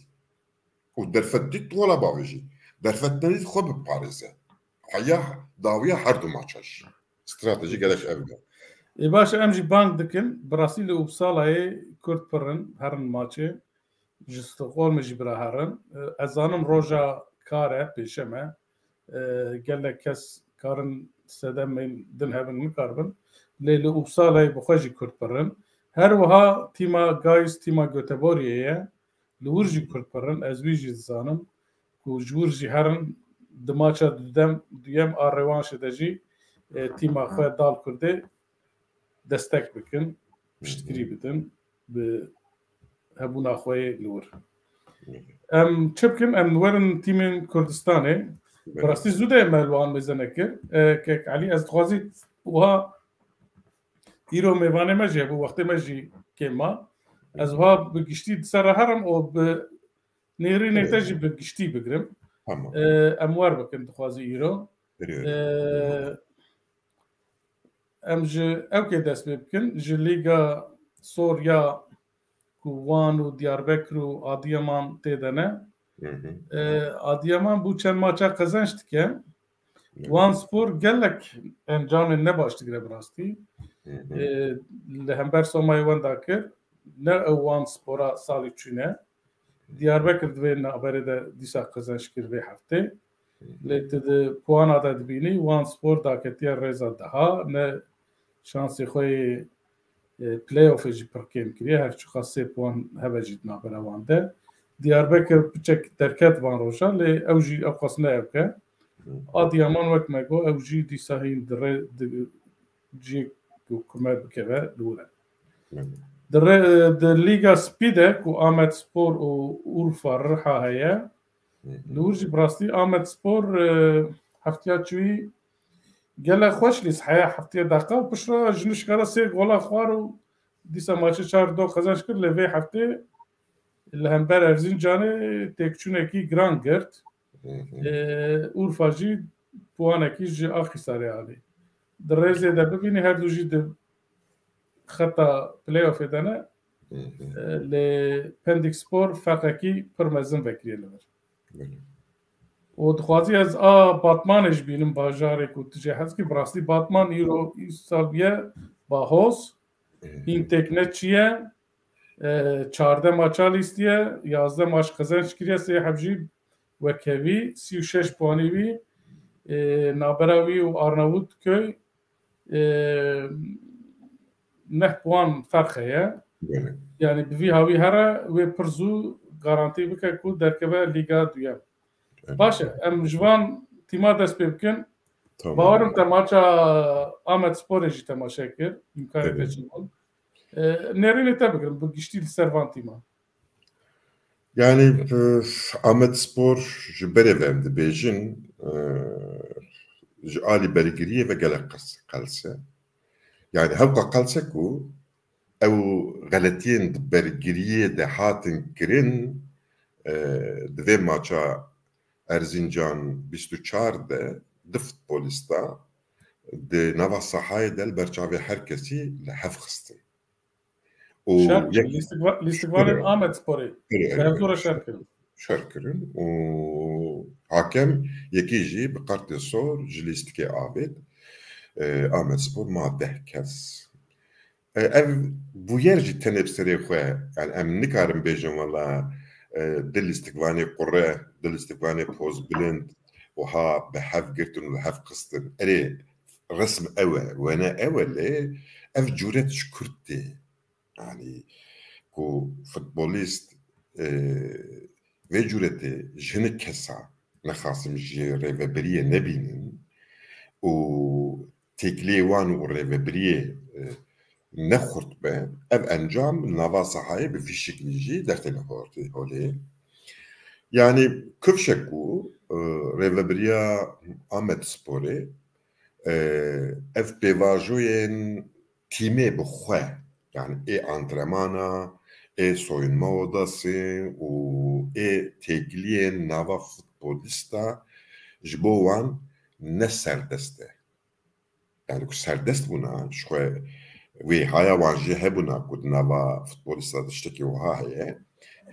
Û derfet dît, wala bavêjî. Derfet nedît, xwe biparêze. Heya dawiya her du maça jî. Stratejî gerek ev be. Ê baş, em jî bang dikin. Bi rastî li Uppsalayê Kurd pir in, herin maçê. Ji Stockholmê jî bira herin. E, ez zanim roja kar e, pêşem e. E, gelek kes karin sedemên din hebin, nikaribin. Lê li Uppsalayê bi xwe jî Kurd pir in. Her wiha tîma Gayis, tîma Göteborgê ye. Li wir jî Kurd pir in. Ez wî jî dizanim ku ji wir jî herin di maça dudem, duyem a rêwanşê de jî, e, tîma xwe Dalkurdê destek bikin, piştgirî bidin bi hebûna xwe yê li wir. Em çi bikin? Em werin tîmên Kurdistanê. Bi rastî zû de me li wan mêze nekir. E, Kek Elî, ez dixwazî wiha îro mêvanê me jî hebû, wextê me jî kêm ma. Ez wiha bi giştî di ser re herim û bi nêrînê te jî bi giştî bigirim. Tamam. E, em wer bikin dixwazî îro. Biliyorum. E, em ji ewkê dest pê bikin. Ji Lîga Sor ya ku Wan û Diyarbekir û Adiyaman tê de ne. Hı hı. E, Adiyaman bû çend maça qezenç dike. Hı hı. Wan Spor gelek encamên ne baş digire bi rastî. Hı hı. E, li hember Somayê wenda kir. Ne ew Wan Spora salê çûne. Diyarbekir di vê navberê de dîsa qezenç kir vê heftê. Lê tu di puana de dibînî, Wan Spor daketiye rêza deha, ne şansê xwe yê, e, playoffê jî pir kêm kiriye, her çiqas sê puan hebe jî di navbera wan de. Diyarbekir piçek derket van roja, lê ew jî ewqas ne ewk e. Adiyaman wek me got, ew jî dîsa hîn di rê, di cihê ku kume bikeve li wir e. Di rê, di Lîga Spî de ku Amed Spor û Urfa Riha heye, li wir jî bi rastî Amed Spor, e, heftiya çûyî gelek xweş lîst heya heftiya deqa û piştre ji nişka re sê gola xwar û dîsa maçê çar do qezenc kir, lê vê heftê li hember Erzincanê têkçûnekî giran girt. Ee, Urfa jî puanekî ji Axisarê anî. Di rêzê de bibînî her du jî di xeta playoffê de ne. Ee, lê Pendik Spor ferqekî pir mezin vekiriye li vir. Û dixwazî ez a Batmanê ji bînim bajarê ku tu jê hez kî, bi rastî Batman îro îsal bûye bahoz. Hîn têk ne çi ye. E, çardeh maça lîstiye, yazdeh maç qezenç kiriye, sê heb jî wekhevî, sî û şeş puanî wî, e, nabera wî û Arnavutköy, e, neh puan ferq heye. Belê. Yani bi vî hawî here wê pir zû garantî bike ku derkeve Lîga Duyem. Belê. Baş e, em ji van tîma dest pê bikin. Tamam. Bawerim te maça Amed Sporê jî temaşe kir. Îmkanê te çi bûn? E, nêrînê te bigirim, bi giştî li ser van tîma. Yani, e, Amed Spor ji berê ve em dibêjin, e, ji alî bergiriyê ve gelek qels-, qels e. Yani, hewqa qels e ku ew xeletiyên di bergiriyê de hatin kirin, e, di vê maça Erzincan bîst û çar de du futbolîsta di nava sahayê de li ber çavê her kesî li hev xistin. Û şer kirin. Lîstikva-, lîstikvanên Amed Sporê. Erê, erê, erê. Bi hevdû re şer kirin. Şer kirin û hakem yekî jî bi kartê sor ji lîstikê avêt. E, Amed Spor ma deh kes. E, ev bûyer jî tenê bi serê xwe, yani em nikarin bêjin wela, e, du lîstikvanê qure, du lîstikvanê pozbilind wiha bi hev girtin û li hev xistin. Erê, resm ew e, wene ew e, lê ev cûret ji ku tê. Yani ku futbolîst, e, vê cûretê ji hinek kesa nexasim ji rêvebiriyê nebînin û têkiliyê wan û rêvebiriyê, e, ne xurt be, ev encam li nava sahayê bi vî şiklî jî dertêne holê. Yani kifşe ku, e, rêvebiriya Amed Sporê, e, ev pêvajoyên tîmê bi xwe, yani ê antrenmana, ê soyunma odası û ê têkiliyên nava futbolîsta ji bo wan ne serdest e. Yani ku serdest bûna, ji xwe wê haya wan jê hebûna ku di nava futbolîsta de tiştekî wiha heye,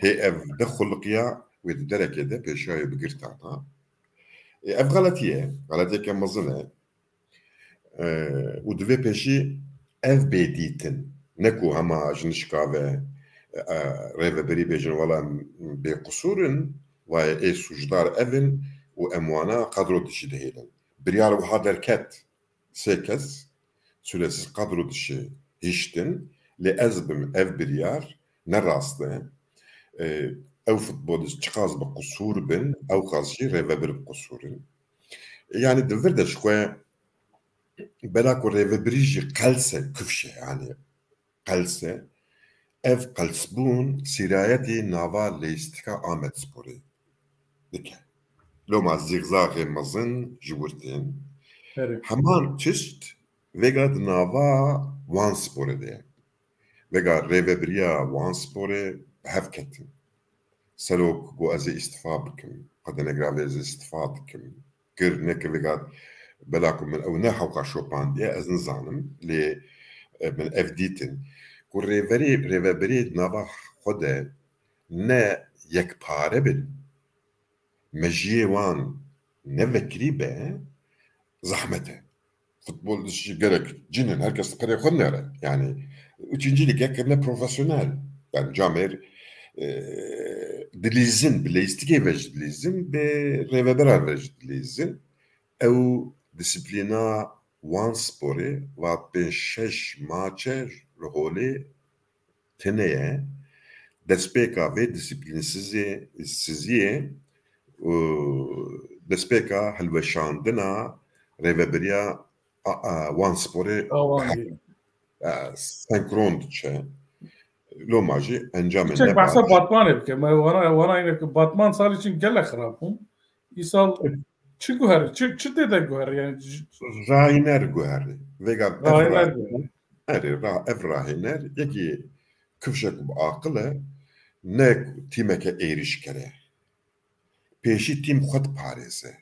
hê ev de xuliqiya wê di derekê de pêşiya wê bigirtana. E, ev xeletî ye, xeletiyeke mezin e. E, û divê pêşî ev bê dîtin. Ne ku hema ji nişka ve, e, rêvebirî bêjin, wela em bêqisûr in, wayê ê sûcdar ev in û em wana qadro dişî dihêlin. Biryar wiha derket, sê kes sûlesiz qadro dişî hiştin, lê ez bim ev biryar ne rast e. E, ew futbolîst çiqas bi qisûr bin, ew qas jî rêvebir bi qisûr in. Yani di vir de ji xwe bela ku rêvebirî jî qels e, kifş e, yani qels e. Ev qelsbûn sîrayetî nava leyîstika Amedsporê dike. Loma zîxzaxê mezin ji wir tên. Erê. Heman tişt vêga di nava Wansporê de ye. Vêga rêvebiriya Wansporê bi hev ketin. Serok got, ez ê îstifa bikim. Xwe denegravê, ez ê îstifa dikim. Kir, nekir, vêga bela ku min ew ne hewqa şopandiye, ez nizanim. Lê, e, min ev dîtin. Ku rêverê, rêvebirê di nava xwe de ne yekpare bin, mejiyê wan ne vekirî be, zehmet e. Futbol jî gelek cin in, her kes perê xwe nere. Yani, üçüncü lige kirine profesyonel. Yani, camêr, e, dilîzin, bi leyîstikê ve jî dilîzin, bi rêveberan ve jî dilîzin. Ew disiplîna Wansporê va pênc şeş maç e li holê tune ye. Destpêka vê disiplînsizê, siziyê û destpêka hilweşandina rêvebiriya a, a, Wansporê A, Wan bi he-, jî. E, senkron diçe. Loma jî encamê Çek ne behsa baş. Batmanê bike. Me wana, wana yine ki Batman salî çin gelek xirab bûn. Îsal çi guherî, çi, çi tê de guherî? Yani j-, Rayner guherî. Vêga ev Rayner ray-, guherî. Erê, ra, ev rahêner yekî kifşek bi aqil e, ne tîmeke êrîşker e. Pêşî tîm xwe diparêze.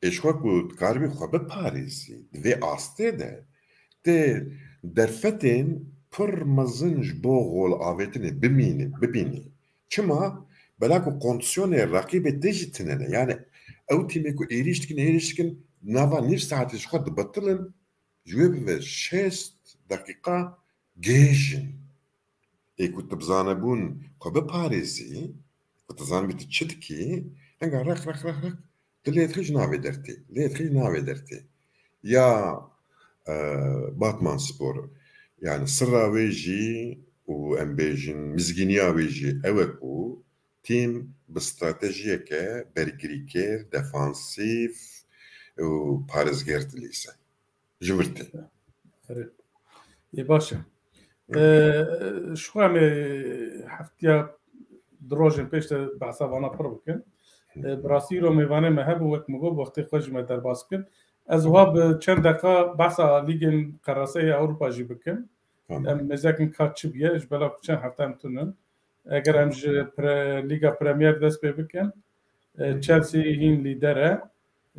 Ê ji xwe ku dikaribî xwe biparêzî, di vê astê de tê derfetên pir mezin ji bo gol avêtinê bimînî, bibînî. Çima? Bela ku kondisyonê reqîbê te jî tune ne. Yani ew tîmê ku êrîş dikin, êrîş dikin, nava nîv saetê ji xwe dibetilin, ji wê bibe şêst deqîqa gêj in. Ê ku tu bi zanebûn xwe biparêzî, ku tu zanibî tu çi dikî, enga req, req, req, req, tu lê dixî ji navê dertê, lê dixî ji navê dertê. Ya, e, Batman Spor, yani sirra wê jî û em bêjin mizgîniya wê jî ew e ku tîm bi stratejiyeke bergirîkêr, defansîf û parêzger dilîze. Ji vir tê. Erê. Ê, baş e. Ee, ji xwe em ê heftiya du rojên pêş de behsa vana pir bikin. Ee, bi rastî îro mêvanê me hebû, wek min got, wextê xwe jî me derbas kir. Ez wiha bi çend deqa behsa lîgên qeraseyê Ewropa jî bikim. Tamam. Em mêzekin ka çi bûye, ji bela ku çend hefte em tunin. Eger em ji pre-, Lîga Premier dest pê bikin, e, Chelsea hîn lîder e,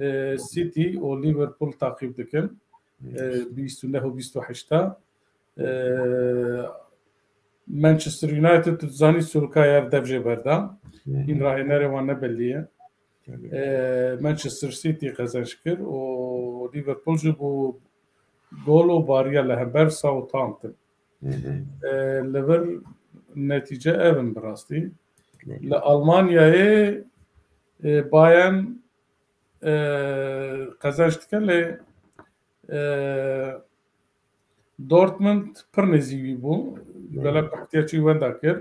e, City û Liverpool taqîb dikin. E, bîst û neh û bîst û heşt a. E, Manchester United, tu dizanî, Solskjaer dev jê berda. Hîn rahênerê wan ne bellî ye. E, Manchester City qezenc kir û Liverpool jî bû gol û bariya li hember Southampton. E, li vir netîce ev in bi rastî. Li Almanyayê, e, Bayern, e, qezenc dike lê, e, Dortmund pir nêzî wî bû. Belek heftiya çî wenda kir.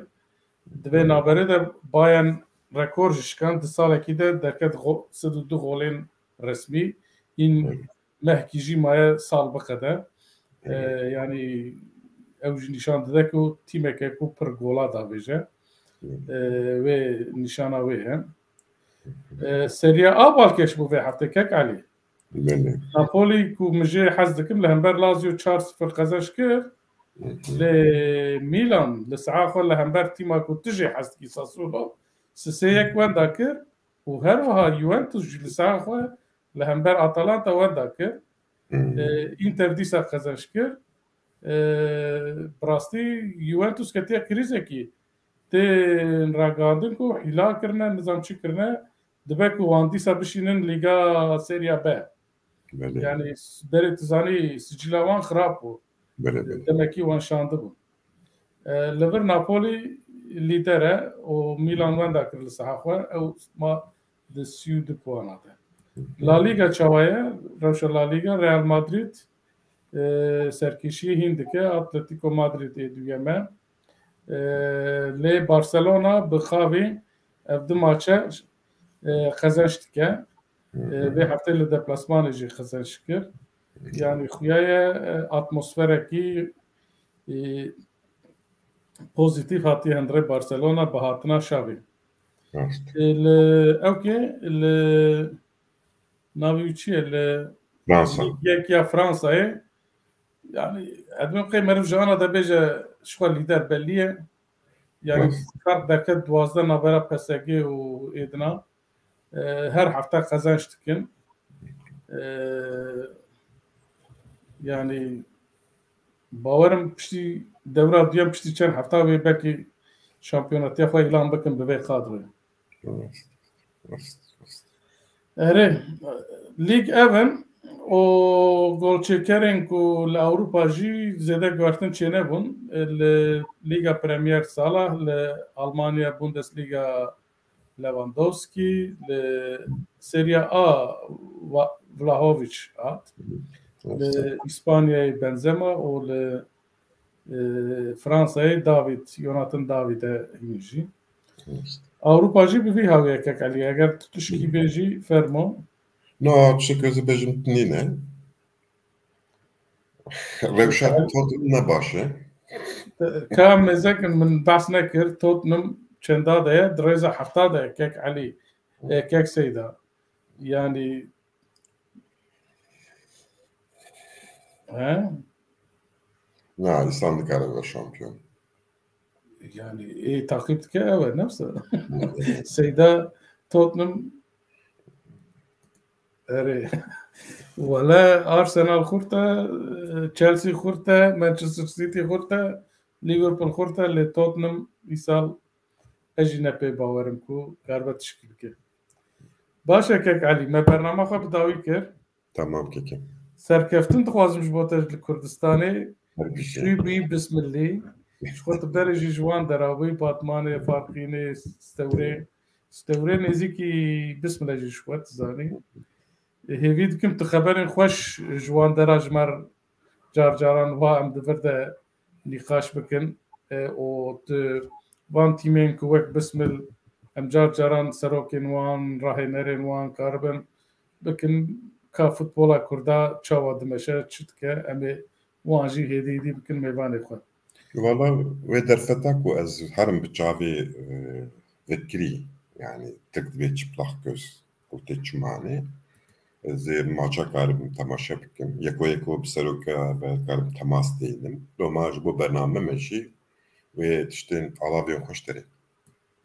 Di vê navberê de Bayern rekor jî şikand. Di salekî de derket go-, sed û du golên resmî. Hîn mehkî jî maye sal biqede. E, yanî ew jî nîşan dide ku tîmeke ku pir gola davêje. E, wê nîşana wê ye. E, Serie A balkêş bû vê heftê kek Elî. Belê. Napoli ku min jê hez dikim li hember Lazio çar sifir qezenc kir. Lê Milan li saha xwe li hember tîma ku tu jê hez dikî Sassuolo sisê yek wenda kir û her wiha Juventus jî li saha xwe li hember Atalanta wenda kir. E, Inter dîsa qezenc kir. E, bi rastî Juventus ketiye krîzekî. Tên ragihandin ku hîla kirine, nizam çi kirine, dibe ku wan dîsa bişînin Lîga Serya B. Belê. Yani s-, berê tu zanî sicîla wan xirab bû. Belê, belê. Demekî wan şandibûn. E, li vir Napoli lîder e û Milan wenda kir li saha xwe. Ew ma di sî û du puana de. La Liga çawa ye? Rewşa La Liga, Real Madrid, e, serkêşiyê hîn dike. Atletico Madrid ê duyem e. E, lê Barcelona bi Xavi ev du maçe, e, qezenç dike. E, vê heftê li deplasmanê jî qezenç kir. Yani xuya ye, e, atmosferekî, e, pozîtîf hatiye hundirê Barcelona bi hatina Xavi. Rast. E, li, ewkê, li navê wî çi ye? Li Fransa. Lîg yek ya Fransayê. Yani, edmê qey meriv ji ana de bêje ji xwe lîder bellî ye. Yani, ferq derket duwazdeh navbera P S G û êdina. E, her hefte qezenç dikin. E, yani, bawerim piştî dewra duyem, piştî çend hefta wê belkî şampiyonatiya xwe îlan bikin bi vê kadroyê. Rast, rast, rast. Erê, lîg ev in û golçêkerên ku li Ewropa jî zêde guhertin çênebûn. Li Lîga Premier Salah, li Almanya Bundesliga Lewandowski, li Serie A Va-, Vlahovic hat, li Îspanyayê Benzema û li, e, Fransayê David, Jonathan David e hîn jî. Ewropa jî bi vî hawî ye kek Elî. Eger tu tişkî bêjî, fermo. Na, tiştek ez ê bêjim nîne. Rewşa Tottenham ne baş e. Ka mêzekin min behs nekir, Tottenham çenda de ye, di rêza hefta de ye, kek Elî, e, kek Seyda. Yani, he? Na, Îslam nikare be şampiyon. Yani ê taqîb dike ew e, nefse. Seyda Tottenham, erê. Wele Arsenal xurt e, Chelsea xurt e, Manchester City xurt e, Liverpool xurt e, lê Tottenham îsal ez jî ne pê bawerim ku karibe tişkî bike. Baş e kek Elî, me bernama xwe bi dawî kir. Tamam keke. Serkeftin dixwazim ji bo te ji li Kurdistanê. Şûy bûyî bismillî. Ji xwe tu berê jî ji wan dera bûyî, Batmanê, Farqînê, Stewrê. Stewrê nêzîkî bismile jî ji xwe dizanî. Hêvî dikim tu xeberên xweş ji wan dera ji me re car caran va em di vir de nîqaş bikin. E, û tu van tîmên ku wek Bismil em car caran serokên wan, rahênerên wan karibin bikin ka futbola Kurda çawa dimeşe, çi dike, em ê wan jî hêdî hêdî bikin mêvanê xwe. Wala wê derfeta ku ez herim bi çavê e, vekirî, yani tirk dibê çıplak göz û tê çimanê. Ez ê maça karim temaşe bikim. Yeko yeko bi seroka ve karim temas tênim. Loma ji bo bername me jî wê tiştên alavên xweş derê.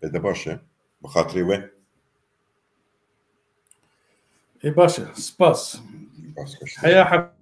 Ê de baş e. Bi xatirê we. Ê baş e. Spas. Spas, xweş. Heya